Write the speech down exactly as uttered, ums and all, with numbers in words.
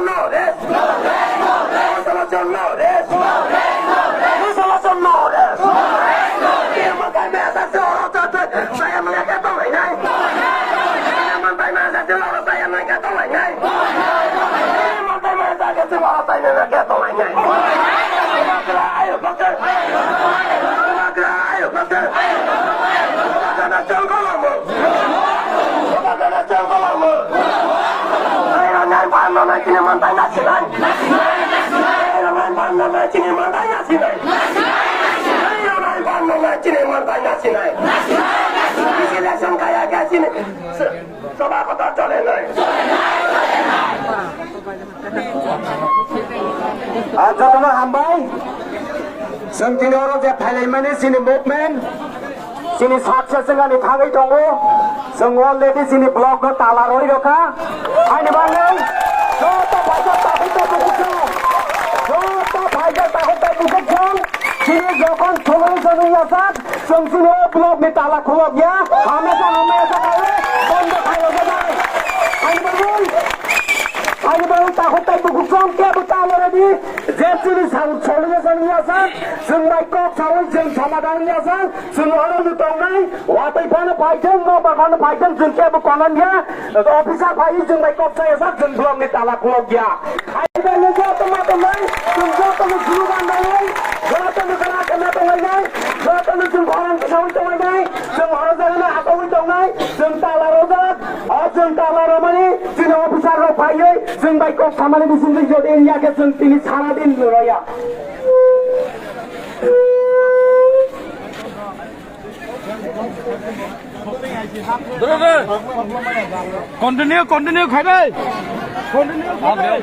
No rest! No rest! No rest! Musalachon no rest! Musalachon no rest! Musalachon no rest! Tini montai mesa se oro chate, saya mele ke tonglai nai. Tini montai mesa se oro saya mele ke tonglai nai. Tini montai mesa se oro saya mele ke tonglai nai. Bubagra ayo bakar! Bubagra ayo bakar! Bubagra na chal ko lamo! Bubagra na chal ko lamo! Ayo nai pan no nai chini montai na sinai! Ayo nai pan no nai chini montai na sinai! Ayo nai pan no nai chini montai na sinai! Isi election kaya kaya chini. Sabha kotha chole nai. Ah, jotono hambai. Chwng tini oro je phailaimani chini movement, chini success wngani thangwi tongo. Chwng already chini block no tala rwi rokha. Haini bagwi joto phaijak takhuk tei bukhuk chwng. Joto phaijak takhuk tei bukhuk chwng. Chini jokhon solution wngya sak, chwng chini o block ni tala khulok ya, hamya sa hamya sa khawi, bondo khayo jajak. Ani bagwi, ani bagwi takhuk tei bukhuk chwng kebo ta loradi, je chini solution wngya sak, chwng bai kok sawi chwng samadhan wngya sak, chwng oro no tongnai, watwi phano phaithwng, nokbar phano phaithwng, chwng kebo konon ya, officer phaiwi chwng bai kok saya sak, chwng block ni tala khulok ya. Haibai no joto ma tongnai, chwng joto no slogan rwui, joto no khana khana tonglainai, joto no chwng khorang kwsaui tonglainai, chwng horo jaga no achaui tongnai, chwng tala rojak, o chwng tala romani, chini officer rok phaiwi, chwng bai kok samani bisingtwi jodi wngya khe chwng tini sara din rwya. Continue, continue khai dai. Continue khai dai.